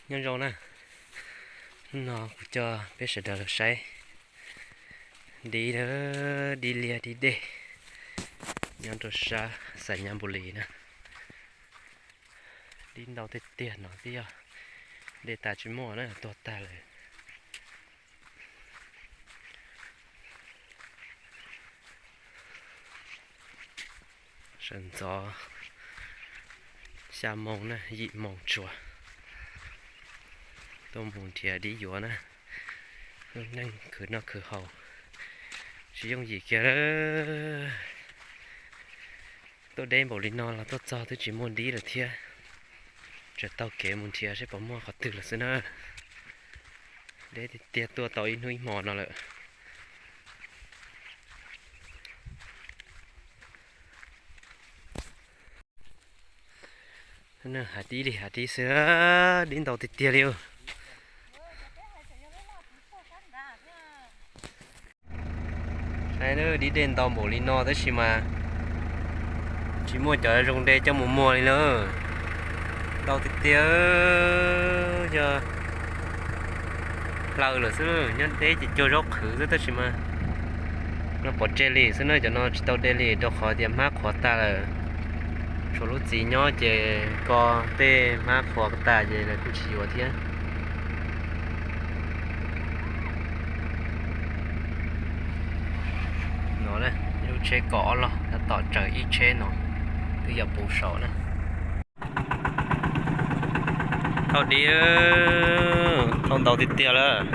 Nyob zoo na, hnub no kuv coj peb sawv daws los saib dib, dib liaj dib dej nyob rau sab Xais Nyab Npus Lis na. Dib ntau tiag tiag no twb yog dej tas tsis muaj na, tuag tag lawm. Sawv ntxov xya moo na, yim moo tsuas tuaj mus nrhiav dib yuav na. Lub neej khwv noj khwv haus tsis yooj yim kiag. Tuaj deb npaum li no los tuaj txog twb tsis muaj dib lawm thiab. Tseem taug kev mus nrhiav seb puas muaj qhov twg lawm xwb na. Deb tiag tiag, tuaj tau ib hnub ib hmo no lawm. Hav dib li hav dib xwb, dib ntau tiag tiag li. Saib, dib dej ntau npaum li no tab sis mas tsis muaj cov zoo de coj mus muag li lawm. Ntau tiag tiag, yog hlaws lawm xwb, nyob deb ces cuag zaub qhwv xwb tab sis mas no pov tseg li xwb na, cov no tsis tau de li rau qhov tias hmab qhuav tag lawm. Tshuav lub txiv nyob ces ko tej hmab qhuav tas ces lawv kuj tsis yuav thiab. No, ib lub tsheb kaum ob log tab tom tsaws ib tsheb no, twb yuav puv saum na. Thauj dib, thauj ntau tiag tiag lawm.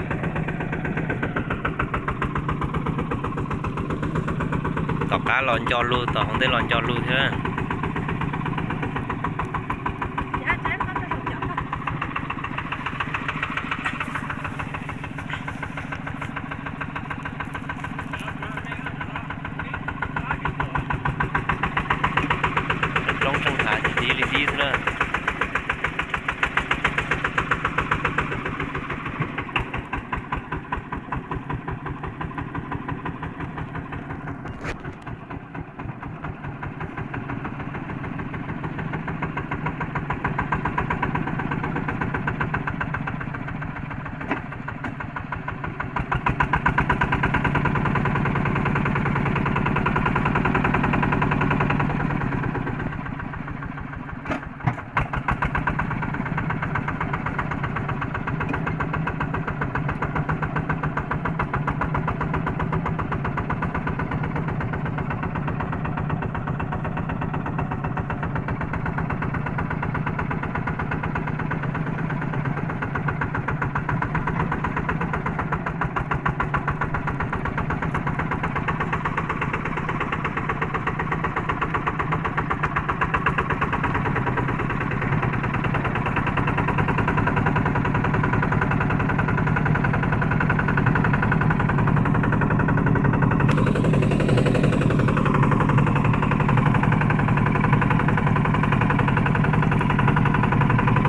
Tom qab los nco lug, tom hauv ntej los nco lug thiab. Roob tsheej hav ces dib li dib xwb na.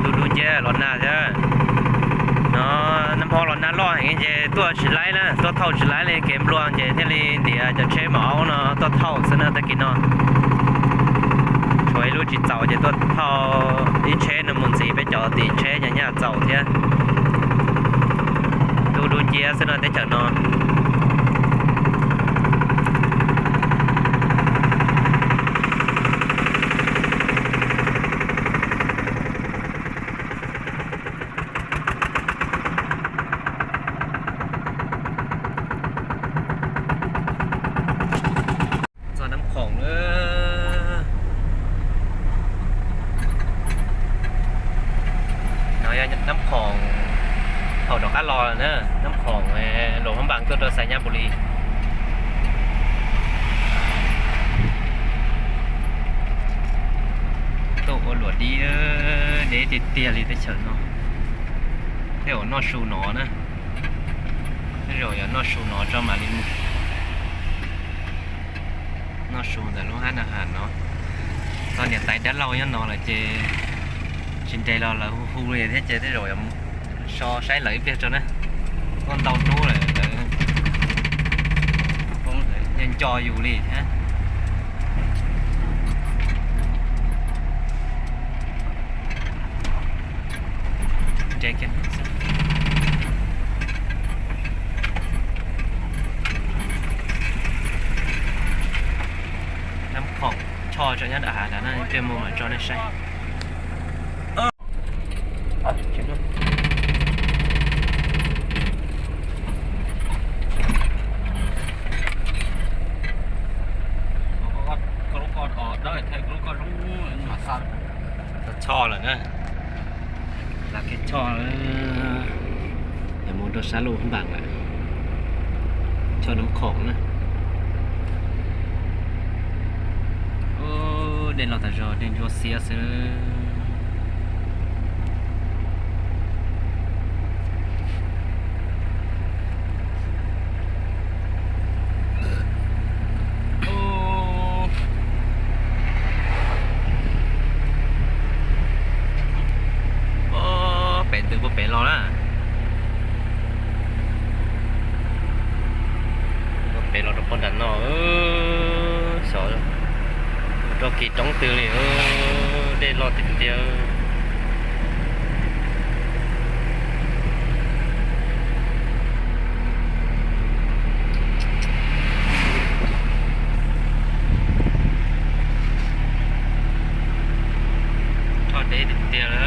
Dub dub nciab los nag thiab. No, nag hmo los nag loj heev ces tuaj tsis laib na, tuaj thauj tsis laib li, kev nplua ces thiaj li ntiav cov tsheb maum aub no tuaj thauj xwb na tag kis no. Tshuav ib lub tsis txaus ces tuaj thauj ib tsheb no mus ntxiv peb cov tim tsheb ces nyaj txaus thiab. Dub dub nciab xwb no teb chaws no. Txog Nab Khoom na. No yog Nab Khoom thaum rov qab los na, Nab Khoom luam Hmoob Npas tuaj rau Xais Nyab Npus Lis. Tuaj ua luam dib, deb tiag tiag li teb chaws no. Tej zaum noj su no na, tej zaum yuav noj su no tso mam li mus. Noj su ntawm lub hab na has no. Txog niam tais dab laug nyob no lawm ces tsis nres los lawv hu hu li thiab ces tej zaum yuav mus so saib lawv ib pliag tso na. Tuaj ntau hnub lawm, lawv nco yus li thiab. Nres Tso nyob nram hav ntawd na, pliag mus mam tso nej saib. Tau tshoj lawm na, lam kev tshoj, mus rau sab Luj Npas lawm, tshoj Nab Khoom na. Dej los tas zog, dej ntsuab xiab xwb. Pem ntws puag pem los na. Pem los rau pem nram no, xyov rau kis roob twg li, dej loj tiag tiag. Tshoj deb tiag tiag lawm.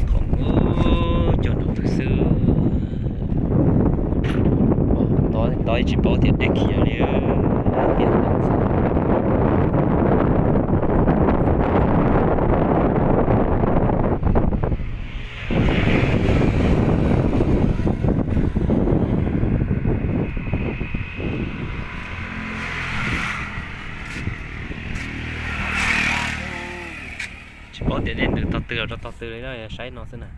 Khoom cog nraum twg xwb. Tod tsis paub tias dej khiav li tiag. Tsis paub tias dej ntws tog twg los rau tog twg li na, saib no xwb na.